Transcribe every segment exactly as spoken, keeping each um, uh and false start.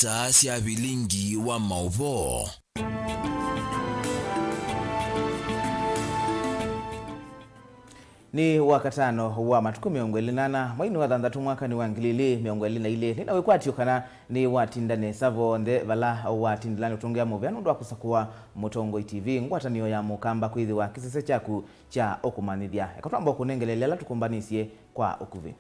Ata sya vilingi wa maũvoo. Nĩ Wakatano wa matukũ mĩongo ĩlĩ na ana, mweinĩ wa thanthatũ, mwakanĩ wa ngili ilĩ mĩongo ĩlĩ na ilĩ. Nĩ na wĩkwatyo kana nĩ watinda nesa vonthe vala watindĩla nĩ ũtũngĩa mũvea nũndũ wa kũsakũa Mũtongoi T V, ngwatanĩo ya Mũkamba kwĩthĩwa kĩsese kyaku kya ũkũmanyĩthya. Eka twamba kũnengeleele ala tũkũmbanĩsye kwa ũkuvĩ.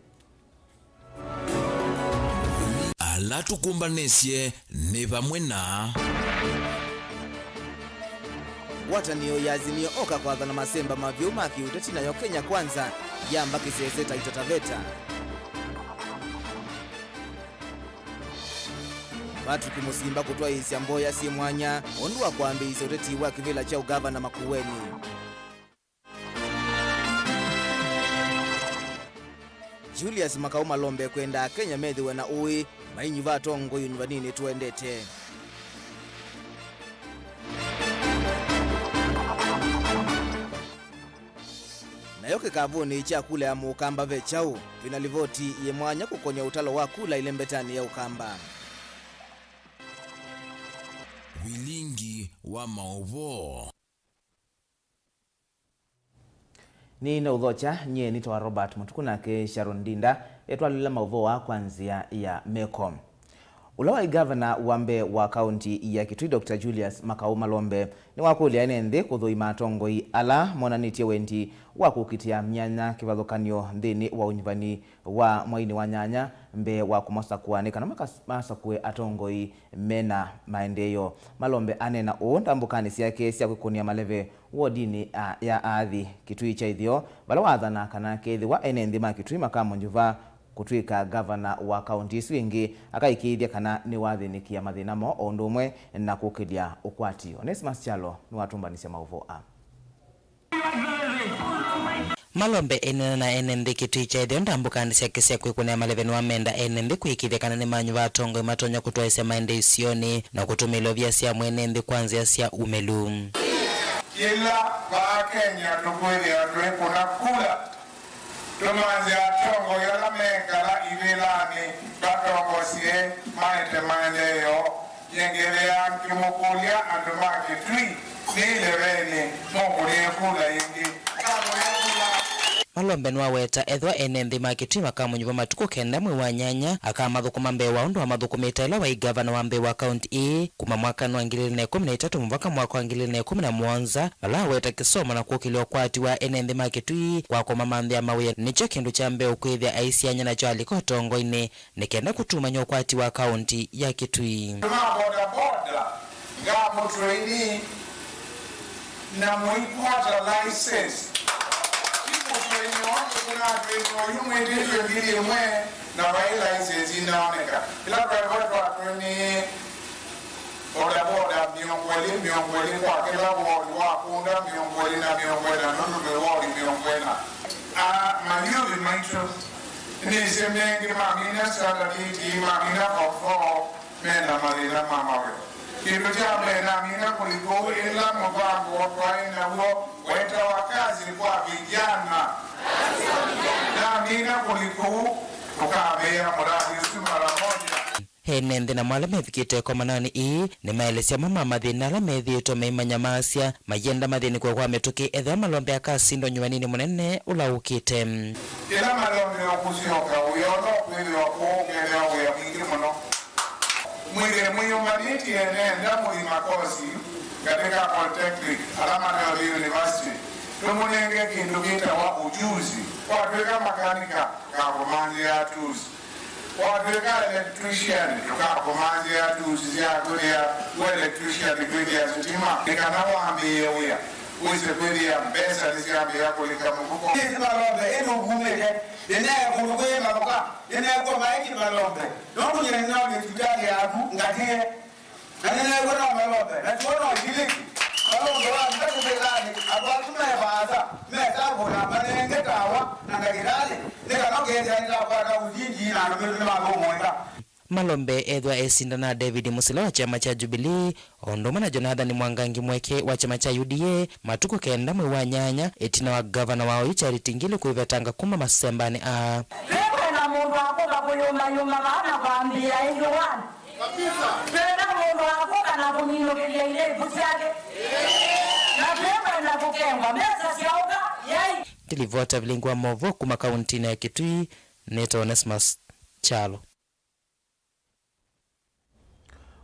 Ala tũkũmbanĩsye nĩ vamwe na. Ngwatanĩo ya Azimio oka kwathana masemba mavyũ ma kĩũteti, nayo Kenya Kwanza yamba kĩsese Taita Taveta. Patrick Musimba kũtwaĩĩsya mboya syĩ mwanya ũndũ wa kwambĩĩsya ũteti wa kĩvĩla kya ũgavana Makueni. Julius Makau Malombe kwenda Akenya methĩwe na ũĩ mainyuva atongoi ũnyuvaninĩ tũendete. Nayo kĩkavũnĩ kya kula ya Mũkamba ve kyaũ? Twĩ na livoti yĩ mwanya kũkonya ũtalo wa kula ĩlembetanĩ ya Ũkamba. Vilingi wa maũvoo. Nĩnaũthokya, nyie nĩtawa Robert Mũtuku, nake Sharon Ndinda etwalĩla maũvoo aa kwa nzĩa ya meko. Ũla waĩ ngavana wa mbee wa kaũnti ya Kitui, Doctor Julius Makau Malombe, nĩwakũlya ene nthĩ kũthũima atongoi ala monanĩtye wendi wa kũkitĩa myanya kĩvathũkany'o nthĩnĩ wa ũnyuvani wa mweinĩ wa nyanya mbee wa kũmasakũa nĩ kana makas-, masakũe atongoi mena maendeeo. Malombe aneena ũũ ndambũkanĩ syake sya kwĩkũnĩa maleve wodinĩ a-, ya Athi, Kitui kya Ĩtheo, vala wathana kana kethĩwa ene nthĩ ma Kitui makamũnyuva kũtw'ĩka ngavana wa kaũnti ĩsu ĩngĩ, akaĩkĩĩthya kana nĩwathĩnĩkĩa mathĩna moo o ũndũ ũmwe na kũkĩlya ũkwati. Onesimus Kyalo nĩwatũmbanĩsya maũvoo aa. Malombe eneena na ene nthĩ Kitui kya Ĩtheo ndambũkanĩ syake sya kwĩkũnĩa maleve nĩwamenda ene nthĩ kũĩkĩĩthya kana nĩmanyuva atongoi matonya kũtwaĩsya maendeeo isionĩ na kũtũmĩĩla ovia sya mwene nthĩ kwa nzĩa sya ũmĩlu. Yĩla vaa Kenya tũkwĩthĩa twĩkũna kula, tũmanthe atongoi ala mekala ivĩlanĩ matongosye maete maendeeo. Nyengelea ngĩmũkũlya andũ ma Kitui, nĩ ilevenĩ, mũkũnĩe kula ĩngĩ? Mũkũnĩe kula. Malombe nĩwaweta ethĩwa ene nthĩ ma Kitui makamũnyuva matukũ kenda mwei wa nyanya, akamathũkũma mbee wa ũndũ wamathũkũmĩte ĩla waĩ ngavana wa mbee wa kaũnti ĩĩ kuma mwakanĩ wa ngili ilĩ na ĩkũmi na itatũ mũvaka mwaka wa ngili ilĩ na ĩkũmi na mũonza, vala aweta kĩsomo na kũkĩlya ũkwati wa ene nthĩ ma Kitui kwa kũmamanthĩa mawĩa nĩkyo kĩndũ kya mbee ũkwĩthĩa aisiany'a nakyo alika ũtongoinĩ nĩ kenda kũtumany'a ũkwati wa kaũnti ya Kitui. Andũ ma boda boda, ngamũtũĩni na mũikwata license. Ti mũtũĩni onthe, kũnatũĩni oyu mwĩtĩtwe ngili ĩmwe na vai license inaoneka. Ĩla twaĩwe twatũĩnie boda boda mĩongo ĩlĩ, mĩongo ĩlĩ kwa kĩla ward, wa kũnda mĩongo ĩlĩ na mĩongo ĩna, nũndũ twĩ ward mĩongo ĩna. A, mayuvi maitũ, nĩsĩ mengĩ mamina standard eight, mamina form four, mena mathĩna ma mawĩa. Kĩndũ kya mbee, namina kũliku ĩla mũvango twaĩ naw'o wetawa kazi kwa vijana. Namina kũliku, tũkavĩa mũradi ũsu mara moja. Ene nthĩ namo ala mevikĩte ĩkomanonĩ ĩĩ nĩmaelesya amwe ma mathĩna ala methĩĩtwe maimanyamaasya mayenda mathĩnĩkwe kwa mĩtũkĩ ethĩwa Malombe akasindwa nyuvaninĩ mũnene ũla ũkĩte. Ĩla Malombe ũkũsyoka wĩa ũla ũkwĩthĩwa kũũ ũkethĩwa wĩa mwingĩ mũno. Mwĩthĩe mwĩyũmbanĩtye nenda mũthi makosi katika polytechnic ala manathi university. Tũmũnenge kĩndũ kĩtawa ujuzi. Kwatw'ĩka makanika, kakũmanthĩa tools. Watw'ĩka electrician, tũkakũmanthĩa tools sya kwĩthĩa wĩ electrician, kwĩthĩa sitima, nĩ kana wambĩĩe wĩa, wĩse kwĩthĩa mbesa nĩsyambĩĩa kũlika mũvuko. Ĩĩ ti Malombe, ĩndĩ ũkumĩte. Nĩneekũlũkũie mavuka, nĩneekũmaĩki Malombe. Nũndũ nyie nĩnaũnĩ sivitalĩ yaku ngatĩe. Na nĩneew'a no Malombe, na tiwona ũsilĩki. Malombe wa nza kĩvĩlanĩ, andũ asu me vaasa, mesakũla, manenge tawa na ndakĩtalĩ, nĩ kana ũkethĩa nĩtakwata ũsingi na andũ mĩtũ nĩmathũmũĩka. Malombe ethwa esinda na David Mũsila wa kyama kya Jubilee, o ũndũ ũmwe na Jonathan Mwangangi Mweke wa kyama kya U D A, matukũ kenda mwei wa nyanya, ĩtina wa ngavana wa oyu Charity Ngilu kwĩvetanga kuma masembanĩ aa. Ve kwĩna mũndũ akũmba kũyũmayũma vaa na kwambĩĩa ĩngĩ wani. Twenda mũndũ wa kũka na kũminũkĩlya ilĩvu syake, na twĩkwenda kũkengwa mbesa sya ũka yai. Ndilivota vilingi wa movo kuma kauntinĩ ya Kitui, nĩtawa Onesmus Kyalo.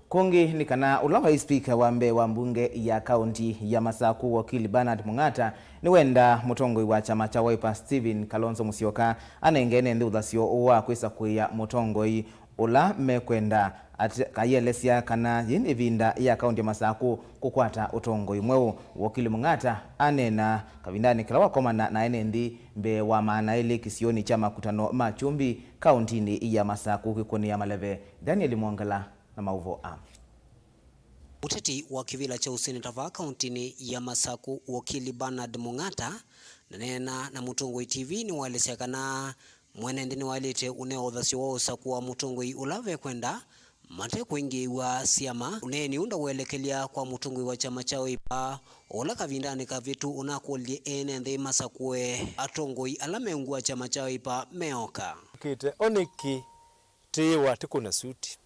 Kũngĩ nĩ kana ũla waĩ spika wa mbee wa mbunge ya kaunti ya Masaku, wakili Bernard Mung'ata, nĩwenda mũtongoi wa kyama kya Wiper Stephen Kalonzo Musyoka anenge ene nthĩ ũthasyo wa kwĩsakũĩa mũtongoi ũla mekwenda, ate-, ayĩelesya kana yĩĩ nĩ ĩvinda ya kaunti ya Masaku kũkwata ũtongoi mweũ. Wakili Mung'ata aneena kavindanĩ kala wakomana na ene nthĩ mbee wa maana elĩ kĩsionĩ kya makutano ma Kyumbi, kauntinĩ ya Masaku, kĩkũnĩa maleve. Daniel Mwongela na maũvoo aa. Mũteti wa kĩvĩla kya ũseneta vaa kauntinĩ ya Masaku, wakili Bernard Mung'ata, ndaneena na Mũtongoi T V nĩwaelesya kana mwene nthĩ nĩwaĩlĩte ũneo ũthasyo wa ũsakũa mũtongoi ũla vekwenda mate kũingĩĩw'a syama. Ũneeni ũũ ndaũelekelya kwa mũtongoi wa kyama kya Wiper, o ũla kavindanĩ kavĩtu ũnakũlilye ene nthĩ masakũe atongoi ala meungu wa kyama kya Wiper meoka. Kĩte o nĩkĩ tĩĩwa tĩkũna suti.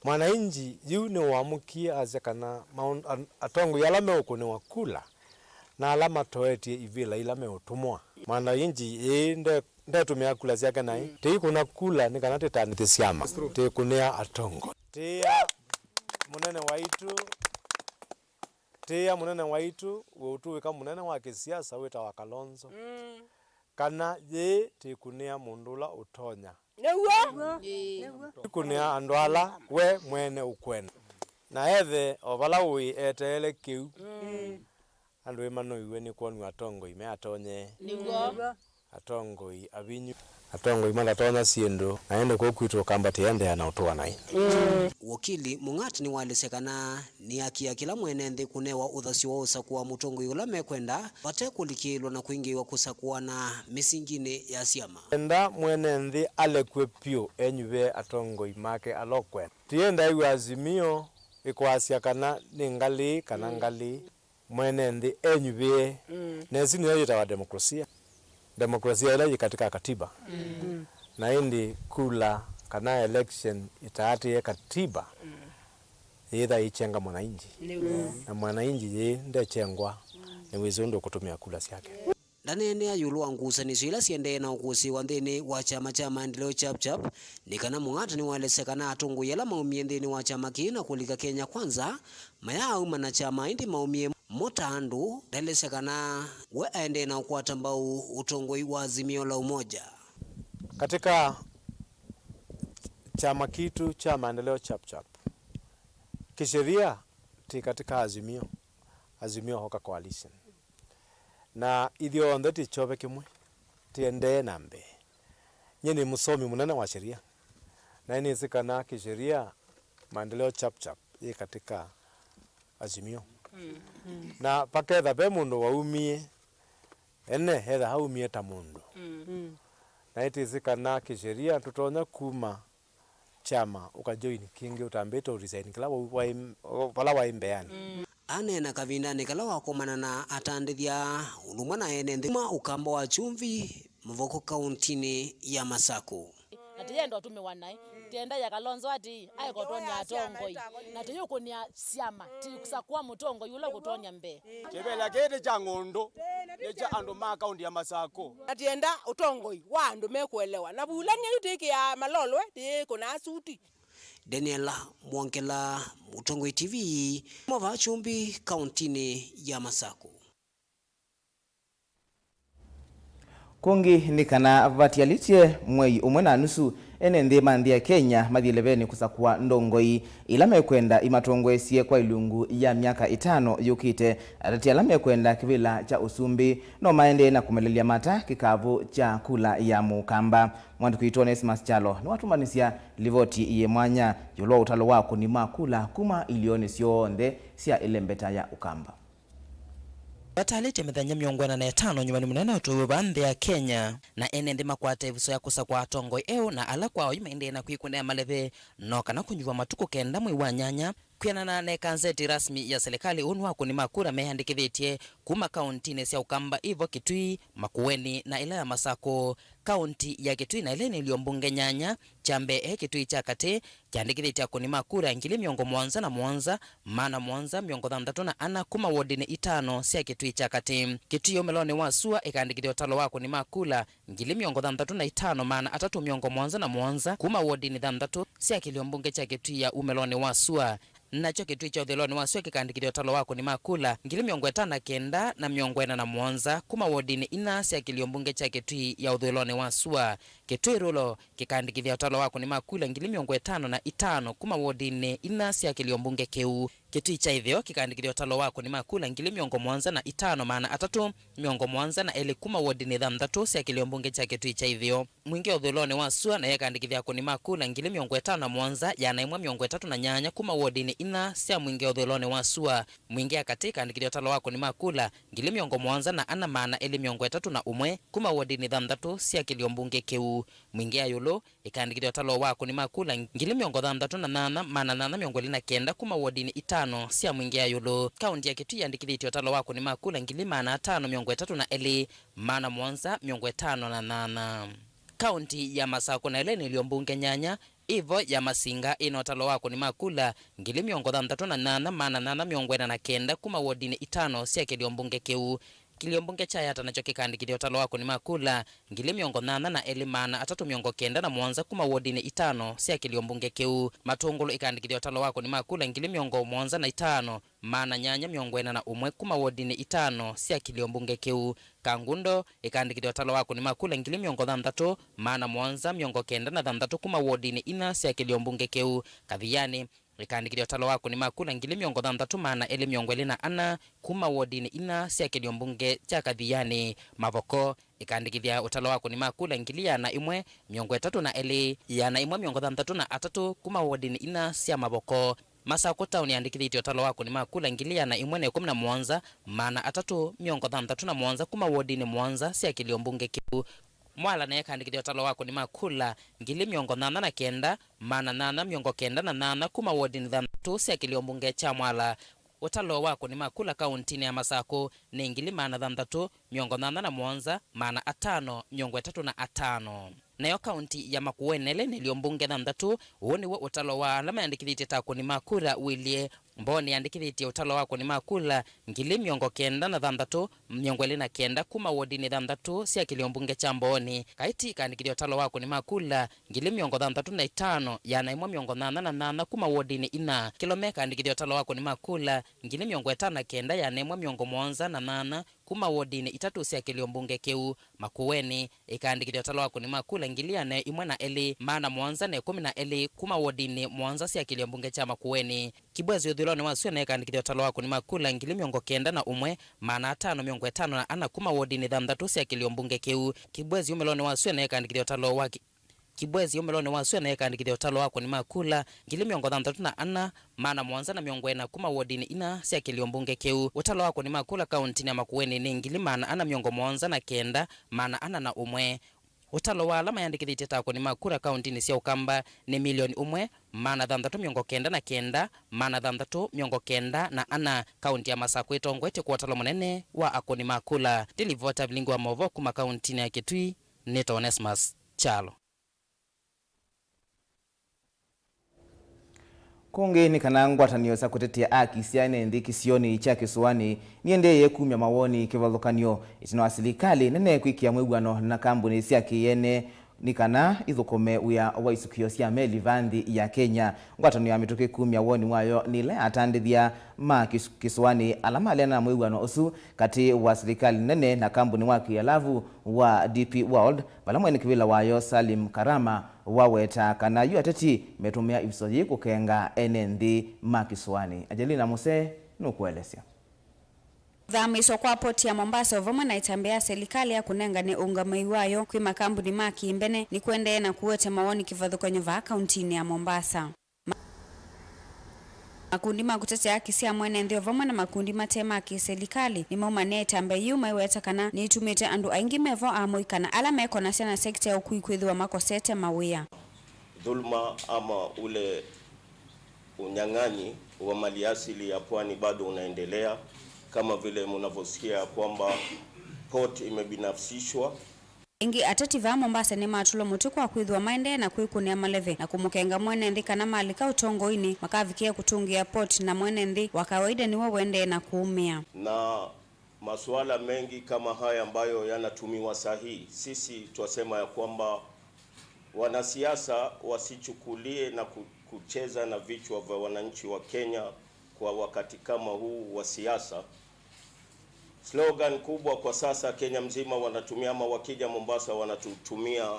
Mwananchi yu nĩwamũkie asya kana maũn-, an-, atongoi ala meũkũnĩwa kula na ala matoetye ivĩla ila meũtũmwa. Mwananchi ĩĩ nde-, ndetũmĩa kula syake naĩ. Tĩikũna kula nĩ kana tĩtanĩthye syama, tĩkũnĩa atongoi. Tĩĩa mũnene waitũ, tĩĩa mũnene waitũ, we ũtũĩka mũnene wa kĩsiasa wĩtawa Kalonzo. Kana yĩĩ tĩkũnĩa mũndũ ũla ũtonya. Nĩw'o. Ĩĩ. Tĩkũnĩa andũ ala we mwene ũkwenda. Na ethe o vala ũĩ eteele kĩu. Andũ ĩmanoiwe nĩ kwonw'a atongoi me atonye. Nĩw'o. Atongoi avinyu. Atongoi matatonya syĩndũ, na ĩndĩ kũu kwitũ Ũkamba tĩendeea na ũtũa naĩ. Wakili Mung'ati nĩwaelesya kana nĩ haki ya kĩla mwene nthĩ kũnewa ũthasyo wa ũsakũa mũtongoi ũla mekwenda, vate kũlikĩĩlwa na kũingĩĩwa kũsakũana mĩsinginĩ ya syama. Enda mwene nthĩ alekw'e vyũ enyuvĩe atongoi make ala ũkwenda. Tienda ĩw'a Azimio ĩkwasya kana nĩ ngalĩ kana ngalĩ. Mwene nthĩ enyuvĩe. Na ĩsu nĩyo yĩtawa demokrasia. Demokrasia ĩla yĩ katika katiba. Na ĩndĩ kula kana election ĩtaatĩĩe katiba yĩtha ĩkyenga mwananchi. Na mwananchi yĩĩ ndechengwa nĩ wĩsĩ ũndũ ũkũtũmĩa kula syake. Ndaneenea ĩũlũ wa ngusanĩsyo ila siendee na ũkũsĩĩwa nthĩnĩ wa kyama kya Maendeleo Chap Chap, nĩ kana Mung'ata nĩwaelesya kana atongoi ala maumie nthĩnĩ wa kyama kĩĩ na kũlika Kenya Kwanza mayaauma na kyama, ĩndĩ maumie mo ta andũ. Ndaelesya kana we aendee na ũkwata mbau ũtongoi wa Azimio la Umoja. Katika chama kitu cha Maendeleo Chap Chap, kisheria ti katika Azimio, Azimio Hoka Coalition. Na ithyonthe ti kyove kĩmwe, tiendee na mbee. Nyie nĩ mũsomi mũnene wa sheria, na nĩnĩsĩ kana kisheria Maendeleo Chap Chap yĩ katika Azimio. Na paketha ve mũndũ waumie, ene etha aumie ta mũndũ. Na nĩtĩsĩ kana kisheria tũtonya kuma kyama ũkajoin kĩngĩ ũtambĩte ũresign kĩla wau waĩ, vala waĩ mbeanĩ. Aneena kavindanĩ kala wakomana na atandĩthya ũndũ ũmwe na ene nthĩ kuma Ũkamba wa Kyumvi, Mavoko, kauntinĩ ya Masaku. Na tĩyenda ũtũmĩwa naĩ, tĩenda ya Kalonzo atĩĩ, aekotwony'a atongoi, na tũyũkũnĩa syama, tĩkusakũa mũtongoi ũla ũkũtwony'a mbee. Kĩvĩla kĩĩ nĩ kya ng'ũndũ, nĩ kya andũ ma kaunti ya Masaku. Na tĩenda ũtongoi wa andũ mekũelewa. Na vulania yu tĩkĩaa malolwe, tĩkũnaa suti. Daniela Mwongela, Mũtongoi T V, kuma vaa Kyumbi, kauntinĩ ya Masaku. Kũngĩ nĩ kana vatialĩtye mwei ũmwe na nusu, ene nthĩ ma nthĩ ya Kenya mathiĩ levenĩ kũsakũa ndongoi ila mekwenda imatongoesye kwa ilungu ya myaka ĩtano yũkĩte. Ateti ala mekwenda kĩvĩla kya ũsumbĩ no maendee na kũmelelya mata kĩkavũ kya kula ya Mũkamba. Mwandĩki witũ Onesmus Kyalo nĩwatũmbanĩsya livoti yĩ mwanya ĩũlũ wa ũtalo wa akũni ma kula kuma ilionĩ syonthe sya ĩlembeta ya Ũkamba. Vatalĩte mĩthenya mĩongo ĩna na ĩtano nyuvani mũnene ũtũĩwe vaa nthĩ ya Kenya, na ene nthĩ makwata ĩvuso ya kũsakũa atongoi eũ na ala kwa oyu maendee na kwĩkũnĩa maleve, no kana kũnyuva matukũ kenda mwei wa nyanya, Kwĩanana na ĩkanzeti rasmi ya silikalĩ, ũũ nĩ wa akũni ma kura meyandĩkĩthĩtye kuma kaũntinĩ sya Ũkamba, ĩvo Kitui, Makueni na ĩla ya Masakũ. Kaũnti ya Kitui na ĩla ĩna ilio mbunge nyanya, kya mbee e Kitui kya Katĩ, kĩandĩkĩthĩtye akũni ma kura ngili mĩongo mũonza na mũonza, maana mũonza mĩongo thanthatũ na ana kuma wodinĩ itano sya Kitui kya Katĩ. Kitui ya umĩlonĩ wa sua ĩkaandĩkĩthya ũtalo wa akũni ma kula ngili mĩongo thanthatũ na itano, maana atatũ mĩongo mũonza na mũonza kuma wodinĩ thanthatũ sya kĩlio mbunge kya Kitui ya umĩlonĩ wa sua. Nakyo Kitui kya ũthũĩlonĩ wa sua kĩkaandĩkĩthya ũtalo wa akũni ma kula ngili mĩongo ĩtano na kenda na mĩongo ĩna na mũonza kuma wodinĩ ina sya kĩlio mbunge kya Kitui ya ũthũĩlonĩ wa sua. Kitui Rural kĩkaandĩkĩthya ũtalo wa akũni ma kula ngili mĩongo ĩtano na itano kuma wodinĩ ina sya kĩlio mbunge kĩu. Kitui kya Ĩtheo kĩkaandĩkĩthya ũtalo wa akũni ma kula ngili mĩongo mũonza na itano, maana atatũ mĩongo mũonza na elĩ kuma wodinĩ thanthatũ sya kĩlio mbunge kya Kitui kya Ĩtheo. Mwingĩ ya ũthũĩlonĩ wa sua nayo ĩkaandĩkĩthya akũni ma kula ngili mĩongo ĩtano na mũonza, ĩana ĩmwe mĩongo ĩtatũ na nyanya kuma wodinĩ ina sya Mwingĩ ya ũthũĩlonĩ wa sua. Mwingĩ ya Katĩ ĩkaandĩkĩthya ũtalo wa akũni ma kula ngili mĩongo mũonza na ana, maana elĩ mĩongo ĩtatũ na ũmwe kuma wodinĩ thanthatũ sya kĩlio mbunge kĩu. Mwingĩ ya Ĩũlũ ĩkaandĩkĩthya ũtalo wa akũni ma kula ngili mĩongo thanthatũ na nyanya, maana nyanya mĩongo ĩlĩ na kenda kuma wodinĩ itano sya Mwingĩ ya Ĩũlũ. Kaũnti ya Kitui yandĩkĩthĩtye ũtalo wa akũni ma kula ngili maana atano mĩongo ĩtatũ na elĩ, maana mũonza mĩongo ĩtano na nyanya. Kaũnti ya Masakũ na ĩla ĩna ilio mbunge nyanya, ĩvo ya Masinga ĩna ũtalo wa akũni ma kula ngili mĩongo thanthatũ na nyanya, maana nyanya mĩongo ĩna na kenda kuma wodinĩ itano sya kĩlio mbunge kĩu. Kĩlio mbunge kya Yatta nakyo kĩkaandĩkĩthya ũtalo wa akũni ma kula ngili mĩongo nyanya na elĩ, maana atatũ mĩongo kenda na mũonza kuma wodinĩ itano sya kĩlio mbunge kĩu. Matũngũlũ ĩkaandĩkĩthya ũtalo wa akũni ma kula ngili mĩongo mũonza na itano, maana nyanya mĩongo ĩna na ũmwe kuma wodinĩ itano sya kĩlio mbunge kĩu. Kangundo ĩkaandĩkĩthya ũtalo wa akũni ma kula ngili mĩongo thanthatũ, maana mũonza mĩongo kenda na thanthatũ kuma wodinĩ ina sya kĩlio mbunge kĩu. Kathiani ĩkaandĩkĩthya ũtalo wa akũni ma kula ngili mĩongo thanthatũ, maana elĩ mĩongo ĩlĩ na ana kuma wodinĩ ina sya kĩlio mbunge kya Kathiani. Mavoko ĩkaandĩkĩthya ũtalo wa akũni ma kula ngili ĩana ĩmwe mĩongo ĩtatũ na elĩ, ĩana ĩmwe mĩongo thanthatũ na atatũ kuma wodinĩ ina sya Mavoko. Masakũ Town yandĩkĩthĩtye ũtalo wa akũni ma kula ngili ĩana ĩmwe na ĩkũmi na mũonza, maana atatũ mĩongo thanthatũ na mũonza kuma wodinĩ mũonza sya kĩlio mbunge kĩu. Mwala nayo ĩkaandĩkĩthya ũtalo wa akũni ma kula ngili mĩongo nyanya na kenda, maana nyanya mĩongo kenda na nyanya kuma wodinĩ thanthatũ sya kĩlio mbunge kya Mwala. Ũtalo wa akũni ma kula kaũntinĩ ya Masakũ nĩ ngili maana thanthatũ mĩongo nyanya na mũonza, maana atano mĩongo ĩtatũ na atano. Nayo kaũnti ya Makueni ĩla ĩna ilio mbunge thanthatũ, ũũ nĩw'o ũtalo wa ala mayandĩkĩthĩtye ta akũni ma kula wĩlye. Mbooni yandĩkĩthĩtye ũtalo wa akũni ma kula ngili mĩongo kenda na thanthatũ, mĩongo ĩlĩ na kenda kuma wodinĩ thanthatũ sya kĩlio mbunge kya Mbooni. Kaiti ĩkaandĩkĩthya ũtalo wa akũni ma kula ngili mĩongo thanthatũ na itano, ĩana ĩmwe mĩongo nyanya na nyanya kuma wodinĩ ina. Kĩlome ĩkaandĩkĩthya ũtalo wa akũni ma kula ngili mĩongo ĩtano na kenda, ĩana ĩmwe mĩongo mũonza na nyanya kuma wodinĩ itatũ sya kĩlio mbunge kĩu. Makueni ĩkaandĩkĩthya ũtalo wa akũni ma kula ngili ĩana ĩmwe na elĩ, maana mũonza na ĩkũmi na elĩ kuma wodinĩ mũonza sya kĩlio mbunge kya Makueni. Kibwezi ũthũĩlonĩ wa sua nayo ĩkaandĩkĩthya ũtalo wa akũni ma kula ngili mĩongo kenda na ũmwe, maana atano mĩongo ĩtano na ana kuma wodinĩ thanthatũ sya kĩlio mbunge kĩu. Kibwezi umĩlonĩ wa sua nayo ĩkaandĩkĩthya ũtalo wa ki-, Kibwezi umĩlonĩ wa sua nayo ĩkaandĩkĩthya ũtalo wa akũni ma kula ngili mĩongo thanthatũ na ana, maana mũonza na mĩongo ĩna kuma wodinĩ ina sya kĩlio mbunge kĩu. Ũtalo wa akũni ma kula kaũntinĩ ya Makueni nĩ ngili maana ana mĩongo mũonza na kenda, maana ana na ũmwe. Ũtalo wa ala mayandĩkĩthĩtye ta akũni ma kura kaũntinĩ sya Ũkamba nĩ milioni ũmwe, maana thanthatũ mĩongo kenda na kenda, maana thanthatũ mĩongo kenda na ana. Kaũnti ya Masakũ ĩtongoetye kwa ũtalo mũnene wa akũni ma kula. Ndilivota vilingi wa maũvoo kuma kaũntinĩ ya Kitui, nĩtawa Onesmus Kyalo. Kũngĩ nĩ kana ngwatanĩo sya kũtetea aki sya ene nthĩ kĩsionĩ kya Kĩsũanĩ niendeee kumya mawoni kĩvathũkany'o ĩtina wa silikalĩ nene kwĩkĩa mwĩw'ano na kambuni sya kĩene nĩ kana ithũkũme wĩa wa isukĩo sya meli vaa nthĩ ya Kenya. Ngwatanĩo ya mĩtũkĩ kumya woni wayo nĩ ĩla ya atandĩthya ma kĩs-, kĩsũanĩ ala maleana na mwĩw'ano ũsu katĩ wa silikalĩ nene na kambuni wa kĩalavu wa D P World, vala mwene kĩvĩla wayo Salim Karama waweta kana yu ateti metũmĩa ĩviso yĩĩ kũkenga ene nthĩ ma kĩsũanĩ. Angelina Muse nũkũelesya. Kũthamĩĩswa kwa poti ya Mombasa o vamwe na ĩtambya ya silikalĩ ya kũnengane ũũngamĩi wayo kwĩ makambuni ma kĩmbene nĩkũendee na kũete mawoni kĩvathũkany'o vaa kauntinĩ ya Mombasa. Ma-, makundi ma kũtetea haki sya mwene nthĩ o vamwe na makundi mate ma kĩsilikalĩ nĩmaumanĩe ĩtambya yĩu maiweta kana nĩtumĩte andũ aingĩ me vo amũi kana ala mekonasya na sekita ya ũkui kwĩthĩwa makosete mawĩa. Dhuluma ama ule unyang'anyi wa maliasili ya pwani bado unaendelea, kama vile mnavyosikia ya kwamba port imebinafsishwa. Ĩngĩ, ateti vaa Mombasa nĩmatũlwa mũtĩ kwa kwĩthĩwa maendee na kwĩkũnĩa maleve na kũmũkenga mwene nthĩ kana malika ũtongoinĩ makavikĩa kũtũngĩa port na mwene nthĩ wa kawaida nĩwe ũendee na kũũmĩa. Na masuala mengi kama haya ambayo yanatumiwa sahihi, sisi twasema ya kwamba wanasiasa wasichukulie na ku-, kucheza na vichwa vya wananchi wa Kenya kwa wakati kama huu wa siasa. Slogan kubwa kwa sasa Kenya mzima wanatumia, ama wakija Mombasa wanatutumia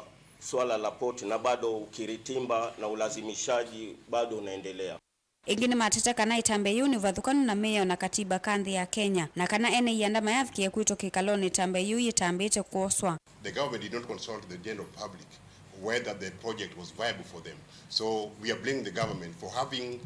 swala la port, na bado ukiritimba na ulazimishaji bado unaendelea. Ĩngĩ nĩmatete kana ĩtambya yĩu nĩ ũvathũkanu na mĩao na katiba ka nthĩ ya Kenya, na kana ene ianda mayavikĩe kwĩtwa kĩkalonĩ ĩtambya yĩu yĩtambĩte kwoswa. The government did not consult the general public whether the project was viable for them. So we are blaming the government for having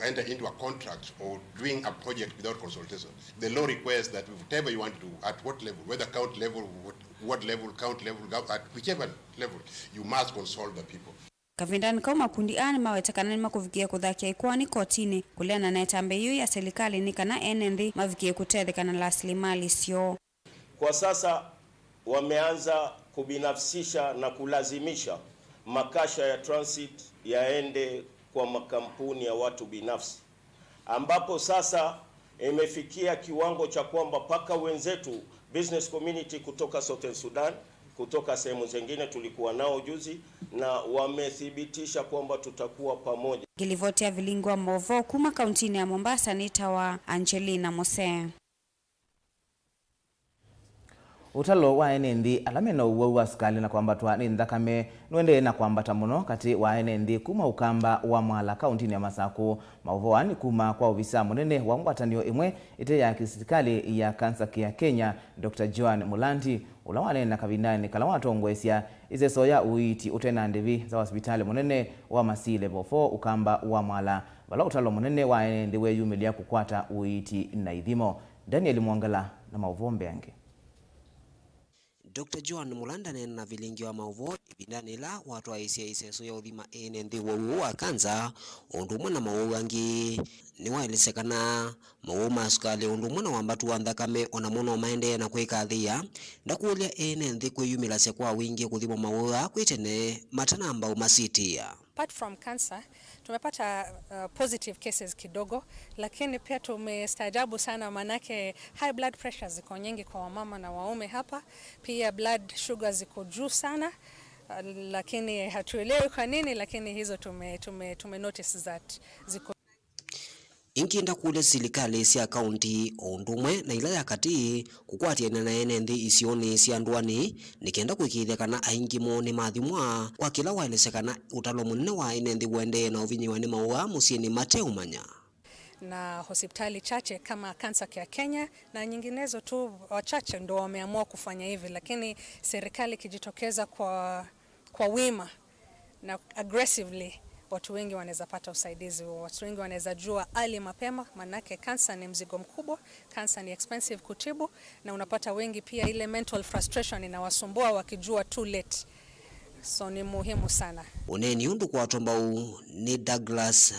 entered into a contract or doing a project without consultation. The law requires that whatever you want to do, at what level, whether county level, what, what level, county level, gov-, at whichever level, you must consult the people. Kavindanĩ kau, makundi aa nĩmaweta kana nĩmakũvikĩa kũthakĩa ikoani kotinĩ kũleana na ĩtambya yĩu ya silikalĩ nĩ kana ene nthĩ mavikĩe kũtetheka na lasilimali syoo. Kwa sasa wameanza kubinafsisha na kulazimisha makasha ya transit yaende kwa makampuni ya watu binafsi, ambapo sasa imefikia kiwango cha kwamba mpaka wenzetu business community kutoka Southern Sudan, kutoka sehemu zingine tulikuwa nao juzi, na wamethibitisha kwamba tutakuwa pamoja. Ngĩlivoti ya vilingi wa maũvoo kuma kauntinĩ ya Mombasa nĩtawa Angelina Mose. Ũtalo wa ene nthĩ ala mena ũwau wa sukalĩ na kwambatwa nĩ nthakame nũendee na kwambata mũno katĩ wa ene nthĩ kuma Ũkamba wa Mwala kauntinĩ ya Masakũ. Maũvoo aa nĩ kuma kwa ovisaa mũnene wa ngwatanĩo ĩmwe ĩte ya kĩsilikalĩ ya Cancer Care Kenya, Doctor Joan Mulanti, ũla waneena kavindanĩ kala watongoesya ĩseso ya ũiiti ũte na ndĩvi nza wa sivitalĩ mũnene wa Masii Level four Ũkamba wa Mwala, vala ũtalo mũnene wa ene nthĩ weyumĩlya kũkwata ũiiti na ithimo. Daniel Mwongela na maũvoo mbeange. Doctor Joan Mulanti aneena na vilingi wa maũvoo ĩvindanĩ yĩla watwaĩĩsye ĩseso ya ũthima ene nthĩ ũwau ũũ wa kanza, o ũndũ ũmwe na maũwau angĩ. Nĩwaelesya kana maũwau ma sukalĩ o ũndũ ũmwe na wambatu wa nthakame o namo no maendee na kwĩkathĩĩa. Ndakũlya ene nthĩ kwĩyumĩlasya kwa wingĩ kũthimwa maũwau aa kwĩ tene matanamba ũmasitĩa. Apart from cancer, tumepata uh, positive cases kidogo, lakini pia tumestaajabu sana, manake high blood pressure ziko nyingi kwa wamama na waume hapa, pia blood sugar ziko juu sana, uh, lakini hatuelewi kwa nini, lakini hizo tume, tume, tume notice that ziko. Ĩngĩ ndakũlya silikalĩ sya kaunti o ũndũ ũmwe na ila ya katĩ kũkwatĩanĩa na ene nthĩ isionĩ sya ndũanĩ nĩ kenda kũĩkĩĩthya kana aingĩ moo nĩmathimwa kwa kĩla waelesya kana ũtalo mũnene wa ene nthĩ ũendee na ũvinyĩwa nĩ maũwau aa mũsyĩnĩ mateũmanya. Na hospitali chache kama Cancer Care Kenya na nyinginezo tu wachache ndo wameamua kufanya hivi, lakini serikali ikijitokeza kwa kwa wima na aggressively, watu wengi wanaweza pata usaidizi huo, watu wengi wanaweza jua early mapema, manake cancer ni mzigo mkubwa, cancer ni expensive kutibu, na unapata wengi pia ile mental frustration inawasumbua wakijua too late. So ni muhimu sana. Ũneeni ũndũ kwatwa mbau nĩ Douglas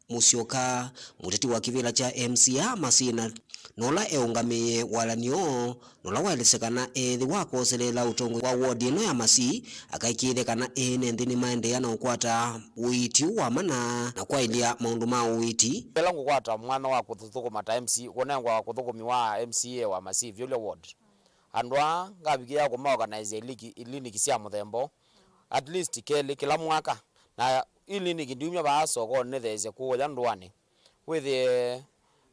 Musyoka, mũteti wa kĩvĩla kya M C A Masina, na ũla eũngamĩe walan'yo, na ũla waelesya kana ethĩwa akoseleela ũtongoi wa ward ĩno ya Masii, akaĩkĩĩthya kana ene nthĩ nĩmaendeea na ũkwata ũiiti ũũ wa mana na kwaĩlya maũndũ ma ũiiti. Ĩla ngũkwata mwanya wa kũthũkũma ta M C A, kũnengwa kũthũkũmi wa M C A wa Masii Vyũlya ward, andũ aa ngavikĩa kũmaorganize iliki-, iliniki sya mũthemba ũũ, at least kelĩ kĩla mwaka. Na iliniki ndiumya vaa sokonĩ nĩtheesye kũũya ndũanĩ, wĩthĩe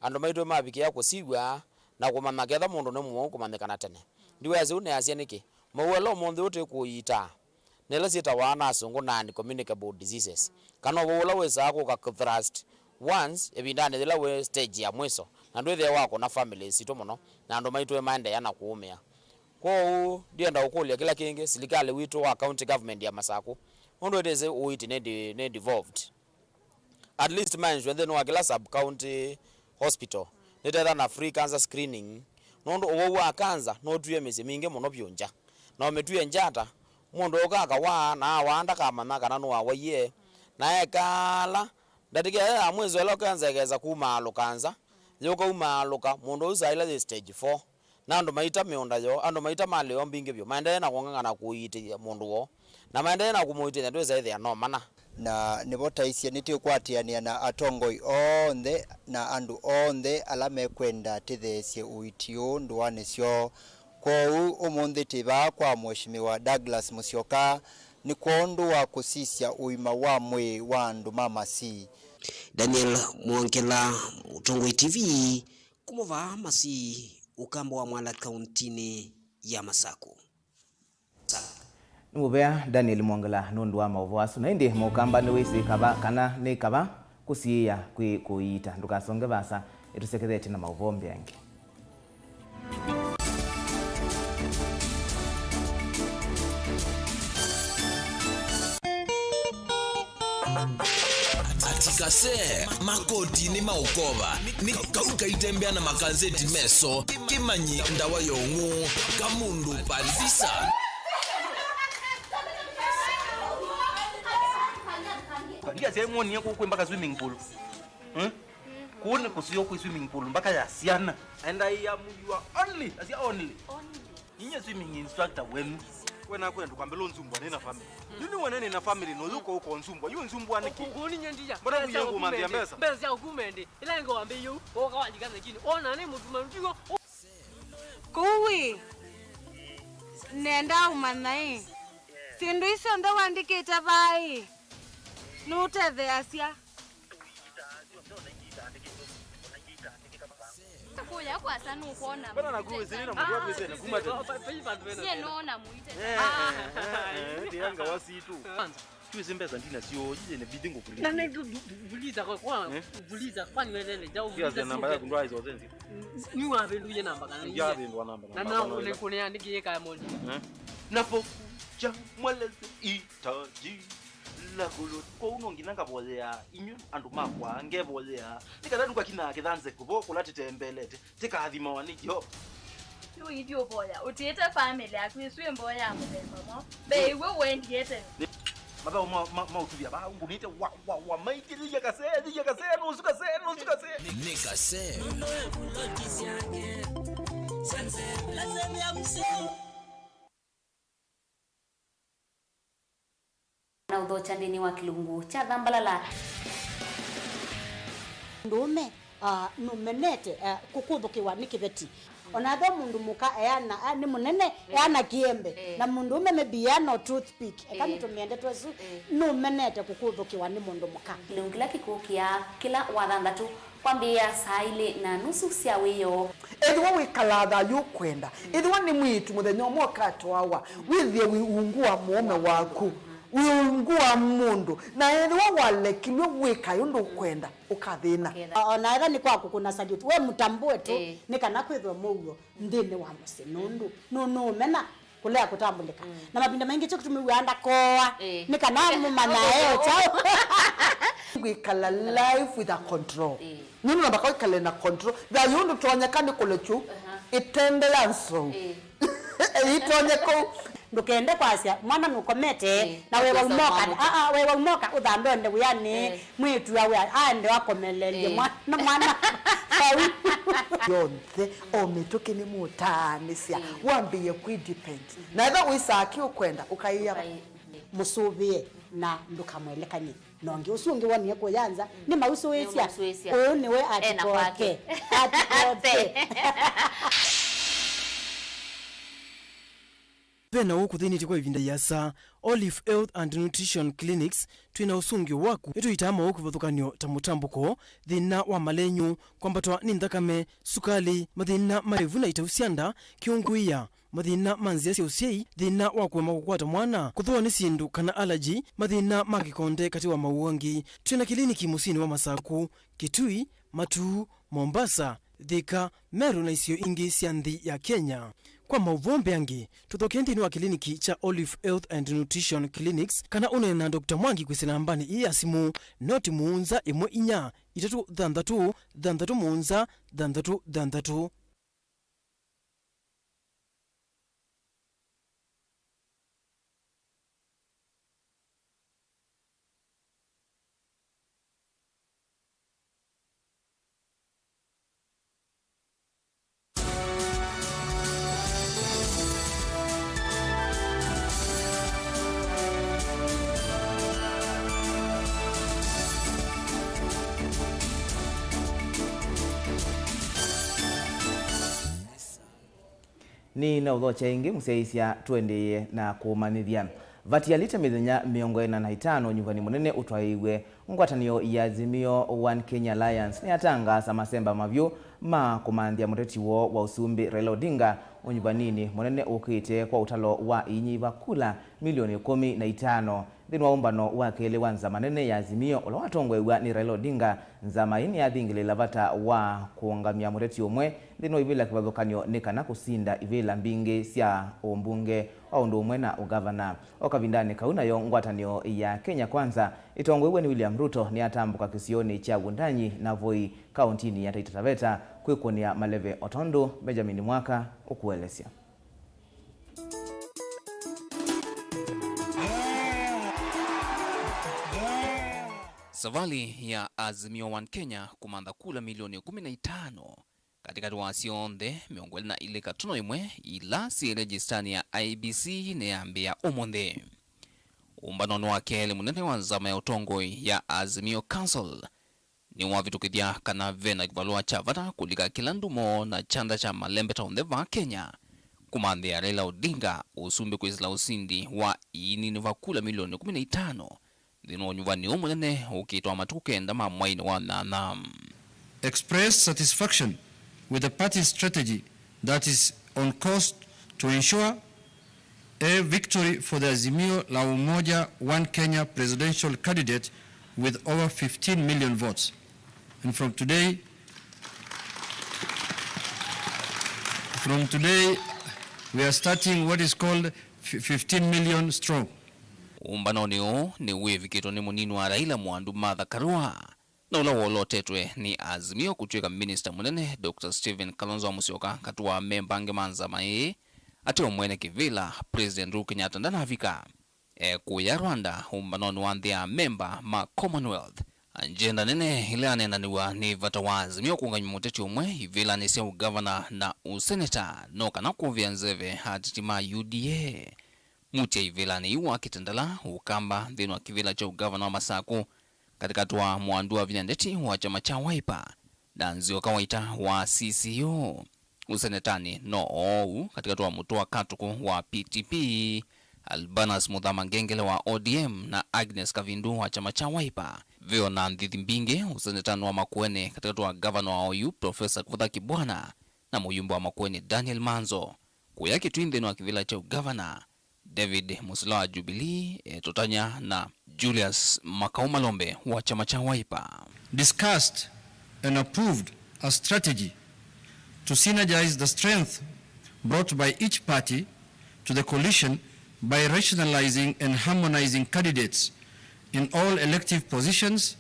andũ maitũ mavikĩa kũsiw'a na kũmanya ketha mũndũ nĩ mũwau kũmanyĩkana tene. Ndiwesĩ ũneasya nĩkĩ. Mawau ala ũmũnthĩ ũũ twĩkũiitaa nĩ ĩla syĩtawa na asũngũ non-communicable diseases, kana ũwau ũla wĩsaa kũka kũthrust once ĩvindanĩ yĩla wĩ stage ya mwiso, na ndwĩthĩe wakũna families sitũ mũno, na andũ maitũ maendeea na kũũmĩa. Kwoou ndienda ũkũlya kĩla kĩngĩ, silikalĩ witũ wa county government ya Masakũ, nũndũ ĩtĩsĩ ũiiti nĩ de-, nĩ devolved, at least ma ensure nthĩnĩ wa kĩla sub county hospital nĩtetha na free cancer screening, nũndũ ũwau wa cancer nũtwie mĩsyĩ mingĩ mũno vyũ ngya. Na ũmĩtwie ngya ata? Mũndũ ũka akawaa, na awaa ndakamanya kana nũwawaie, na ekala Ndatĩka ĩyo ya mwĩso ĩla cancer ĩkesa kumaalũka nza, yũka umaalũka, mũndũ ũsu saa ila yĩ stage four. Na andũ maita mĩũnda yoo, andũ maita malĩ yoo mbingĩ vyũ, maendee na kũng'ang'ana kũiitĩthya mũndũ woo, na maendee na kũmũiitĩthya twĩsa ĩthĩa no mana. Na nĩvo taisye nĩtũkwatĩanĩa na atongoi onthe na andũ onthe ala mekwenda tĩtheesye ũiiti ũũ ndũanĩ syoo. Kwoou ũmũnthĩ twĩ vaa kwa Mheshimiwa Douglas Musyoka nĩ kwondũ wa kũsisya ũima wa mwĩĩ wa andũ ma Masii. Daniel Mwongela, Mũtongoi T V, kuma vaa Masii, Ũkamba wa Mwala, kauntinĩ ya Masaku. Nĩ mũvea Daniel Mwongela nũndũ wa maũvoo asu. Na ĩndĩ mũkamba nĩwĩsĩ kava kana nĩ kava kũsiĩĩa kwĩ kũiita. Ndũkasonge vaasa, ĩtũsekethetye na maũvoo mbee angĩ. Atikase makotinĩ ma ũkova nĩ kau kaitembea na makanzeti meso kĩmanyi ndawa ya ũng'ũ ka mũndũ Palvisa. Ndiasya mwonie kũkwĩ mpaka swimming pool. Hmm? Kũu nĩ kũseo kwĩ swimming pool mpaka ya syana. And I am your only, I say only. Only. Ninye swimming instructor wenu. We naku enda kwambĩla ũnzumbwa nĩ na family. Yu nĩ wene nĩ na family no yuko uko nzumbwa. Yu nzumbwa nĩkĩ? Kũu ninye ndiya. Mbona kuya kumambia mbesa? Mbesa ya kumende. Ila ngo ambe yu. Oka wajika lakini. Ona nĩ mutuma ndigo. Kũu ĩ, nenda ũmanya ĩ, syĩndũ isu syonthe ũandĩkĩte vaa ĩ, nũtetheeasya. Kũya kwasa nũkwona. Mbona nakuwa siri na mtu wako sasa kuma tena? Nyie nona muite. Eh, eh, eh, eh, ndianga wasitu. Twĩsĩ mbesa ndinasyo, yĩyĩ nĩ bidi ngũkulithi. Na nĩ ndu-, ndu-, ndu-, vuliza kwa, kwa, eh? Vuliza, kwani welele, ja vuliza. Namba yaku ndwaĩsa ũsenzi. Nĩ wavĩndũie namba kana nĩ yavĩndũa namba, na namba no kũnĩa nĩkĩĩka emoji. Eh? Napokuja mweleze hitaji la gulu. Kwa uno nginya ngavoyea, inyu andũ makwa, ngevoyea. Nĩ kana ndũkakinaa kĩthanze kũvo kũla tĩtembelete. Tĩkathimawa nĩ Yeova. Yu ithi ũvoya, ũtiĩte famĩlĩ yaku ĩsu ĩ mboya ya mũthemba mwaũ? Mbee iw'e ũendie tene. Mathaũ ma, ma, ma ũtuvya vaa ngũnĩte wa, wa, wa, maingĩlĩlya kasee, thilya kasee, nũsu kasee, nũsu kasee. Nĩ kasee. Na ũthokya nthĩnĩ wa kĩlungu kya thambalala. Mũndũũme, ah, nũmenete, ah, kũkũthũkĩwa nĩ kĩveti. Ona ethĩwa mũndũ mũka eana, ah, nĩ mũnene, eh, eana kĩembe. Eh. Na mũndũũme maybe eana o toothpick. Eka, eh, nĩtũmĩende twesu, eh, nũmenete kũkũthũkĩwa nĩ mũndũ mũka. Kĩlungu kĩla kĩkũkĩa kĩla wathanthatũ. Kwambĩĩa saa ilĩ na nusu sya wĩoo. Ethĩwa wĩkalaa thayũ ũkwenda, ethĩwa nĩ mwĩĩtu mũthenya ũmwe ũkatwawa, wĩthĩe wĩ ungu wa mũũme waku, wĩ ungu wa mũndũ, na ethĩwa walekilw'e wĩkae ũndũ ũkwenda, ũkathĩna. Ũkethĩa. O-, ona ethĩwa nĩ kwa kũkũna salute, we mũtambũe tu, ĩĩ, nĩ kana kwĩthwe mũuo nthĩnĩ wa mũsyĩ, nũndũ nũ-, nũũmena kũlea kũtambũlĩka. Mm. Na mavinda maingĩ kyo kĩtumi wĩaa ndakoa. Ĩĩ. Nĩ kana mũmanyae o kyaũ. Kwĩkala life with a control. Ĩĩ. Nũndũ namba kwa ĩkale na control. Thayũ ndũtonyeka nĩ kũlekyu. Aha. Ĩtende ya nsou. Ĩĩ. Ĩtonye kũu. Ndũkende kwasya mwana nũkomete, ĩĩ, na wewa ũmũka. Aa, wewa ũmũka ũthandonde wĩanĩ. Ĩĩ. Mwĩĩtu awe aende akomelelye, ĩĩ, mwana, mwana vau. Yonthe, o mĩtũkĩ nĩmũtaanĩsya, ĩĩ, wambĩĩe kwĩ depend. Mhm. Na ethĩwa wĩsaa kĩ ũkwenda, ũkaĩa. Ũkaĩ-, mhm, mũsũvĩe na ndũkamwelekany'e. Na ũngĩ ũsu ũngĩ wonie kũya nza, mm, nĩ mausũĩsya. Nĩ mausũĩsya. Ũũ nĩwe ena atikoke. Kwake. Atikoke. Ve na ũũ kũthĩnĩtye kwa ĩvinda ĩasa. Olive Health and Nutrition Clinics, twĩ na ũsũngĩo waku. Nĩtũitaa maũũ kĩvathũkany'o ta mũtambũko, thĩna wa malenyũ, kwambatwa nĩ nthakame, sukalĩ, mathĩna ma ĩvu na itau sya nda, kĩũngũĩa, mathĩna ma nzĩa sya ũsyai, thĩna wa kũema kũkwata mwana, kũthũa nĩ syĩndũ kana allergy, mathĩna ma kĩkonde katĩ wa maũũ angĩ. Twĩ na kĩliniki mũsyĩnĩ wa Masaku, Kitui, Matuu, Mombasa, Thika, Meru na isio ingĩ sya nthĩ ya Kenya. Kwa maũvoo mbeange, tũthokee nthĩnĩ wa kĩliniki kya Olive Health and Nutrition Clinics kana ũneene na Doctor Mwangi kwĩsĩla nambanĩ ĩĩ ya simũ, noti mũonza ĩmwe inya itatũ thanthatũ thanthatũ mũonza thanthatũ thanthatũ. Nĩnaũthokya ĩngĩ mũsyaĩĩsya, tũendeeye na kũũmanyĩthya. Vatialĩte mĩthenya mĩongo ĩna na ĩtano ũnyuvani mũnene ũtwaĩĩw'e, ngwatanĩo ya Azimio One Kenya Alliance nĩyatangaasa masemba mavyũ ma kũmanthĩa mũteti woo wa ũsumbĩ Raila Odinga ũnyuvaninĩ mũnene ũkĩte kwa ũtalo wa iinyiva kula milioni ĩkũmi na itano. Nthĩnĩ wa ũmbano wa kelĩ wa nzama nene ya Azimio ũla watongoew'a nĩ Raila Odinga, nzama ĩĩ nĩyathingĩlĩĩla vata wa kũũngamya mũteti ũmwe nthĩnĩ wa ivĩla kĩvathũkany'o nĩ kana kũsinda ivĩla mbingĩ sya ũmbunge o ũndũ ũmwe na ũgavana. O kavindanĩ kau, nayo ngwatanĩo ya Kenya Kwanza ĩtongoew'e nĩ William Ruto nĩyatambũka kĩsionĩ kya Wundanyi na Voi kaũntinĩ ya Taita Taveta kwĩkũnĩa maleve, o tondũ Benjamin Mwaka ũkũelesya. Savalĩ ya Azimio One Kenya kũmantha kula milioni ĩkũmi na itano katĩkatĩ wa syonthe mĩongo ĩlĩ na ilĩ katono ĩmwe ila syĩ lejisitanĩ ya I E B C nĩyambĩĩa ũmũnthĩ. Ũmbanonĩ wa kelĩ mũnene wa nzama ya ũtongoi ya Azimio Council nĩwavĩtũkĩthya kana ve na kĩvalũa kya vata kũlika kĩla ndumo na kyanda kya malembeta onthe vaa Kenya kũmanthĩa Raila Odinga ũsumbĩ kwĩsĩla ũsindi wa iinini va kula milioni ĩkũmi na itano nthĩnĩ wa ũnyuvani ũũ mũnene ũkĩtwa matukũ kenda ma mwainĩ wa nyanya. Expressed satisfaction with the party's strategy that is on course to ensure a victory for the Azimio la Umoja One Kenya presidential candidate with over fifteen million votes. And from today, from today, we are starting what is called f-, fifteen million strong. Ũmbanonĩ ũũ nĩwĩvikĩtwe nĩ mũnini wa Raila, Mwandu Martha Karua, na ũla wolotetwe nĩ Azimio kũtw'ĩka minista mũnene, Doctor Stephen Kalonzo Musyoka, katĩ wa amemba angĩ ma nzama ĩĩ, ateo mwene kĩvĩla, President Uhuru Kenyatta ndanavika. E kũya Rwanda ũmbanonĩ wa nthĩ ya amemba ma Commonwealth. Agenda nene ĩla yaneenanĩw'a nĩ vata wa Azimio kũngamya mũteti ũmwe ivĩlanĩ sya ũgavana na ũseneta, no kana kũvĩa nzeve ateti ma U D A. Mũtya ivĩlanĩ iu wa Kitengela, Ũkamba nthĩnĩ wa kĩvĩla kya ũgavana wa Masakũ, katĩkatĩ wa Mwandu wa Vinya Ndeti wa kyama kya Wiper na Nzioka Waita wa C C U. Ũsenetanĩ no oou katĩkatĩ wa Mũtũa Katuku wa P T P, Albanus Mũthama Ngengele wa O D M na Agnes Kavindu wa kyama kya Wiper. Ve o na nthĩthi mbingĩ ũsenetanĩ wa Makueni katĩkatĩ wa ngavana wa oyu, Professor Kivutha Kibwana, na mũyumbe wa Makueni, Daniel Manzo. Kũya Kitui nthĩnĩ wa kĩvĩla kya ũgavana, David Musila wa Jubilee etũtany'a na Julius Makau Malombe wa kyama kya Wiper. Discussed and approved a strategy to synergize the strength brought by each party to the coalition by rationalizing and harmonizing candidates in all elective positions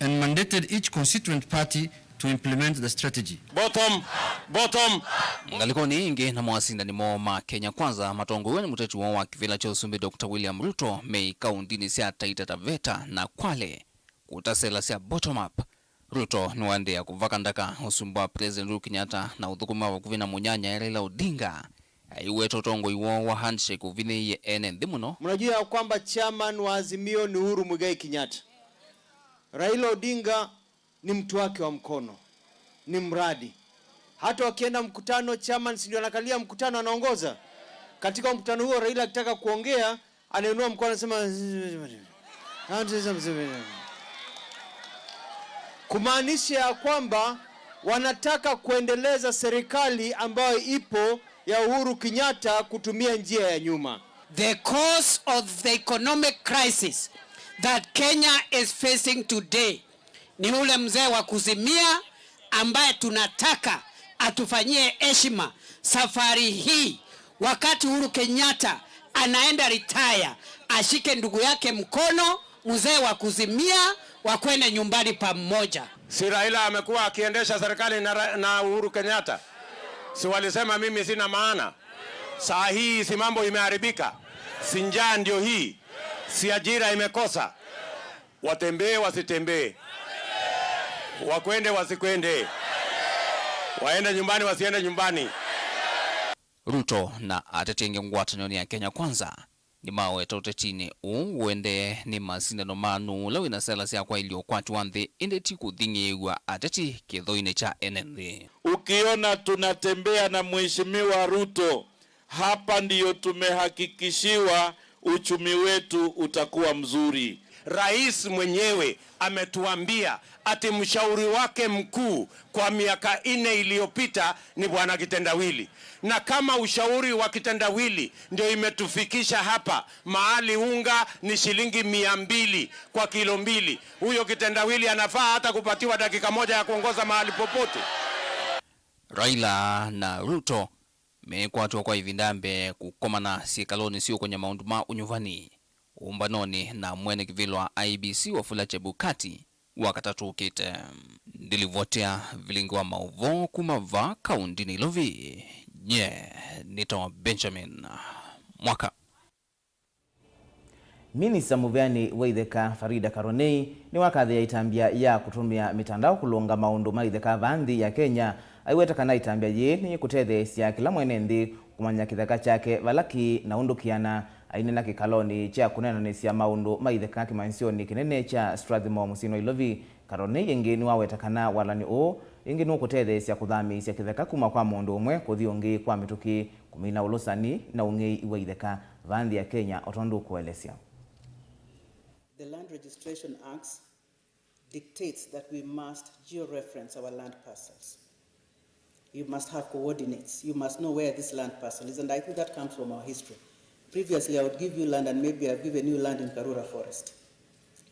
and mandated each constituent party to implement the strategy. Bottom, bottom. Ngalĩkonĩ ĩngĩ na mawasindani moo ma Kenya Kwanza matongoew'e nĩ mũteti woo wa kĩvĩla kya ũsumbĩ Doctor William Ruto me ikaundinĩ sya Taita Taveta na Kwale kũtasela sya bottom up. Ruto nĩwaendeea kũvaka ndaka ũsumbĩ wa President Uhuru Kenyatta na ũthũkũmi wa vakuvĩ na mũnyanyae Raila Odinga. Aiweta ũtongoi woo wa handshake ũvinyĩĩie ene nthĩ mũno. Mnajua ya kwamba chairman wa Azimio ni Uhuru Muigai Kenyatta. Raila Odinga ni mtu wake wa mkono, ni mradi. Hata wakienda mkutano, chairman si ndio anakalia mkutano, anaongoza? Katika mkutano huo, Raila akitaka kuongea, anainua mkono, anasema, kumaanisha ya kwamba wanataka kuendeleza serikali ambayo ipo ya Uhuru Kenyatta kutumia njia ya nyuma. The cause of the economic crisis that Kenya is facing today ni ule mzee wa kuzimia ambaye tunataka atufanyie heshima safari hii. Wakati Uhuru Kenyatta anaenda retire, ashike ndugu yake mkono, mzee wa kuzimia, wakwende nyumbani pamoja. Si Raila amekuwa akiendesha serikali na Ra-, na Uhuru Kenyatta? Si walisema mimi sina maana? Saa hii si mambo imeharibika? Si njaa ndio hii? Si ajira imekosa? Watembee wasitembee, wakwende wasikwende, waende nyumbani wasiende nyumbani. Ruto na ateti angĩ ngwatanĩonĩ ya Kenya Kwanza Nĩmaweta ũtetinĩ ũũ ũendee nĩ masindano ma nũũ ũla wĩna sela sya kwaĩlya ũkwati wa nthĩ, ĩndĩ ti kũthing'ĩĩw'a ateti kĩthoinĩ kya ene nthĩ. Ukiona tunatembea na Mheshimiwa Ruto, hapa ndiyo tumehakikishiwa uchumi wetu utakuwa mzuri. Rais mwenyewe ametuambia ati mshauri wake mkuu kwa miaka nne iliyopita ni Bwana Kitendawili. Na kama ushauri wa Kitendawili ndio imetufikisha hapa, mahali unga ni shilingi mia mbili kwa kilo mbili, huyo Kitendawili anafaa hata kupatiwa dakika moja ya kuongoza mahali popote? Raila na Ruto mekwatwa kwa ĩvinda ya mbee kũkomana syĩkalonĩ syũkũnya maũndũ ma ũnyuvani ũmbanonĩ na mwene kĩvĩla wa I E B C Wafula Chebukati Wakatatũ ũkĩte. Ndilivotea vilingi wa maũvoo kuma vaa kaũndĩnĩ Nairobi, nye nĩtawa Benjamin Mwaka. Minista mũveanĩ wa itheka Farida Karonei nĩwakathĩĩa ĩtambya ya kũtũmĩa mĩtandao kũlũnga maũndũ ma itheka vaa nthĩ ya Kenya, aiweta kana ĩtambya yĩĩ nĩyĩkũtetheesya kĩla mwene nthĩ kũmanya kĩtheka kyake vala kĩĩ na ũndũ kĩana. Aineena kĩkalonĩ kya kũneenanĩsya maũndũ ma itheka kĩmanyĩsyonĩ kĩnene kya Strathmore mũsyĩnĩ wa Nairobi, Karonei ĩngĩ nĩwaweta kana walany'o ũũ ĩngĩ nũkũtetheesya kũthamĩĩsya kĩtheka kuma kwa mũndũ ũmwe kũthi ũngĩ kwa mĩtũkĩ, kũmina ũlũsani na ũng'ei wa itheka vaa nthĩ ya Kenya o tondũ ũkũelesya. The Land Registration Acts dictates that we must georeference our land parcels. You must have coordinates. You must know where this land parcel is, and I think that comes from our history. Previously, I would give you land, and maybe I've given you land in Karura Forest.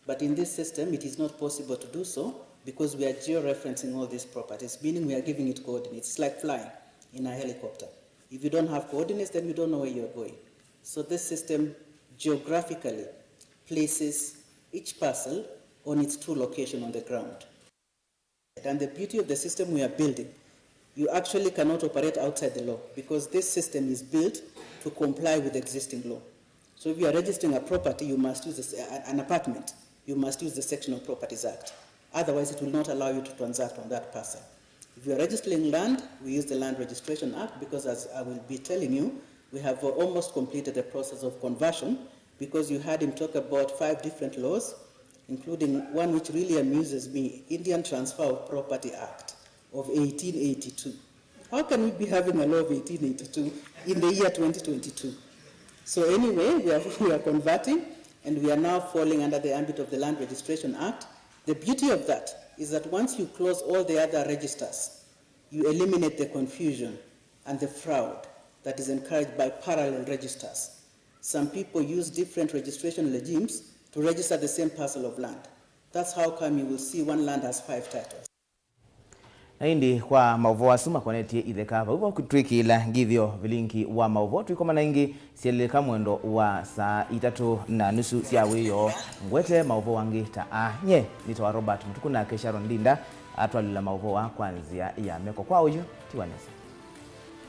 But in this system, it is not possible to do so because we are georeferencing all these properties, meaning we are giving it coordinates. It's like flying in a helicopter. If you don't have coordinates, then you don't know where you're going. So this system geographically places each parcel on its true location on the ground. And the beauty of the system we are building, you actually cannot operate outside the law because this system is built to comply with existing law. So if you are registering a property, you must use this, uh, an apartment, you must use the Sectional Properties Act. Otherwise, it will not allow you to transact on that parcel. If you are registering land, we use the Land Registration Act because, as I will be telling you, we have almost completed the process of conversion because you heard him talk about five different laws, including one which really amuses me, Indian Transfer of Property Act of eighteen eighty-two. How can we be having a law of eighteen eighty-two in the year twenty twenty-two? So anyway, we are, we are converting and we are now falling under the ambit of the Land Registration Act. The beauty of that is that once you close all the other registers, you eliminate the confusion and the fraud that is encouraged by parallel registers. Some people use different registration regimes to register the same parcel of land. That's how come you will see one land has five titles. Na ĩndĩ kwa maũvoo asu makonetye itheka, vau va twĩkĩĩla ngithyo vilingi wa maũvoo. Tũikomana ĩngĩ syelĩka mwendo wa saa itatũ na nusu sya wĩoo, ngwete maũvoo angĩ ta aa. Nye nĩtawa Robert Mũtuku, nake Sharon Ndinda atwalĩla maũvoo aa kwa nzĩa ya meko. Kwa ũyu, tiwa nesa.